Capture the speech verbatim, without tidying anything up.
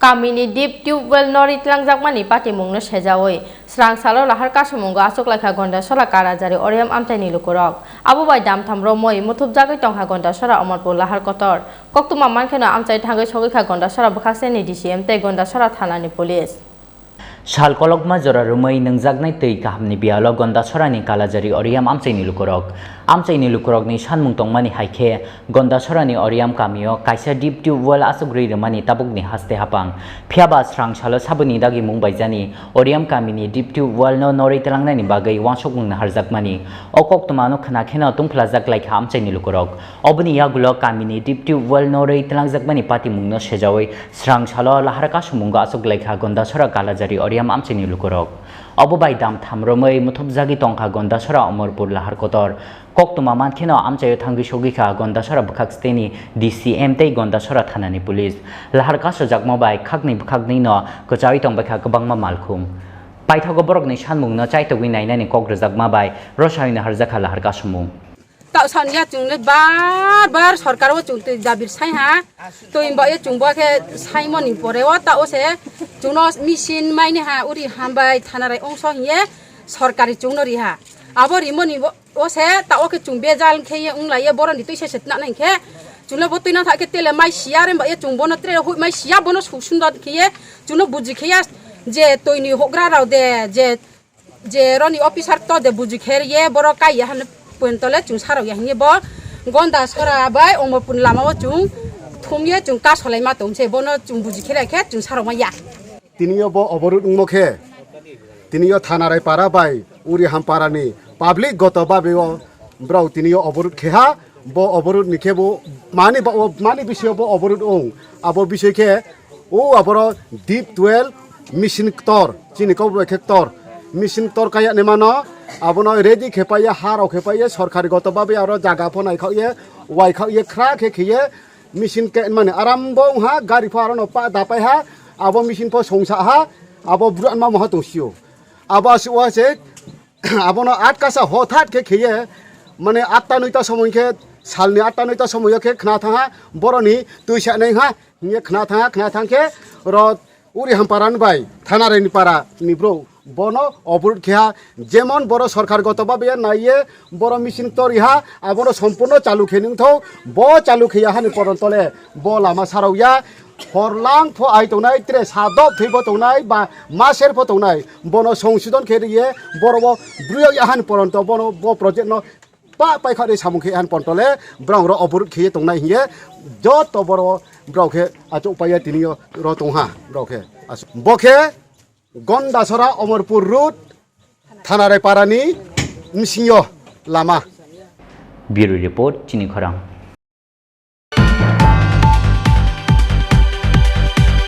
Kamini deep tubewell no ri tlangjakmani patimungno sejaui, srang salo lahar kasamungo achuklaikha Gondasora Kalajari Oriam amchaini lukurok. Abo bai damtham romwi muthupjagwi tongkha Gondasora Omorpur lahar kotor. Koktwma mankheno amchai thangwi sogwikha Gondasora bwkhakseni D C M tei Gondasora thanani police. Sal kolokma jora romwi nwngjaknai twi kahamni biyalo Gondasorani Kalajari Oriam amchaini lukurok. Amchaini lukurokni sanmung tongmani hai khe, Gondasorani Oriam kamio kaisa deep tubewell achugwi rwmani tabukni haste hapang. Phiyaba srang salo saboni dagimung baijani Oriam kamini deep tubewell no norwi tlangnani bagwi uansukmung naharjakmani. O koktwmano khna kheno tungphlajak laikha amchaini lukurok. Oboni yagulo kamini deep tubewell norwi tlangjakmani patimungno sejaui srang salo lahar kasamungo achuklaikha Gondasora Kalajari Oriam amchaini lukurok. Obo bai damtham romwi muthupjagwi tongkha Gondasora Omorpur lahar kotor. Koktwma mankheno amchaio thangwi sogwikha Gondasora bwkhakseni D C M tei Gondasora thanani police. Lahar kasojakma bai khakni bwkhaknino kwchaui tongbaikha kwbangma malkhung. Paithago borokni sanmungno chaitogwi nainani kok rwjakma bai rwsai naharjakha lahar kasumung. Tao saniya chungle bar bar sorkar o chung twi dabir sai ha. Twi ba ye chung bo khe saimoni pore o tao se chungno machine maini ha uri hambai thanarai ongso hiye sorkari chungno ri ha. Abo rimoni bo, o se tao khe chung bejal khe ye wnglai ye boroni twi se se tna nai khe chungno bo twi na tha khe tele mai siya re ba ye chung bono tre hui mai siya bono su sundor khe ye chungno buji khe ya je twi ni hogra rao de je je roni officer to de buji kher ye borok kai ya hwnwi pontole chwng sarok ya hwnwi bo Gondasora bai Omorpur lama o chwng thum ye chwng kasolai ma tong se bono chwng buji kher ya khe chwng sarok ma ya. Tini yo bo oborut wngmo khe tini yo Thanarai para bai Uri Hampara ni public goto babe o borok tini yo oborut khe ha. Bo oborut ni khe bo mani ba-, o mani bisio bo oborut wng. Abo bisoi khe o aboro deep twelve machine ktor, chini kok bai khe ktor. Machine ktor kaya ni mano, abono ready khe paiya, ha rok khe paiya, sorkari goto babe aro jaga pho naikhok ye, waikhok ye, khra khe khe ye, machine khe mani aram bo wng ha, gari pho aro no pa da pai ha, abo machine pho songsa ha, abo bru anma moha tong sio. Abo asuk wa se, abono atkasa hothat khe kheye, mane atta noita somoi khe, salni atta noita somoi khe khna thangha, boroni twi sa nai ha, hingye khna thangha, khna thang khe ro Uri Hamparan bai Thanarai ni para ni bro bono oborut khe ha, jemon boro sorkar goto babe naiye, boro machine tori ha, abono sompurno chalu khe nung thou, bo chalu khe ya hani poron tole, bo lama sarok ya, Horlang pho ai tongnai, tre sadok thwi pho tongnai, ba maser pho tongnai, bono songsodon khe riye, boro bo bruyok yahan poronto bono bo project no pa paikha ri samung khe yahan pontole, borok ro oborut khe tongnai hiye, joto boro borok khe achuk paiya tini yo ro tongha, borok khe as-, bo khe Gondasora Omorpur Road, Thanarai Parani, Msingyo, Lama. Bureau Report, Chini Khorang.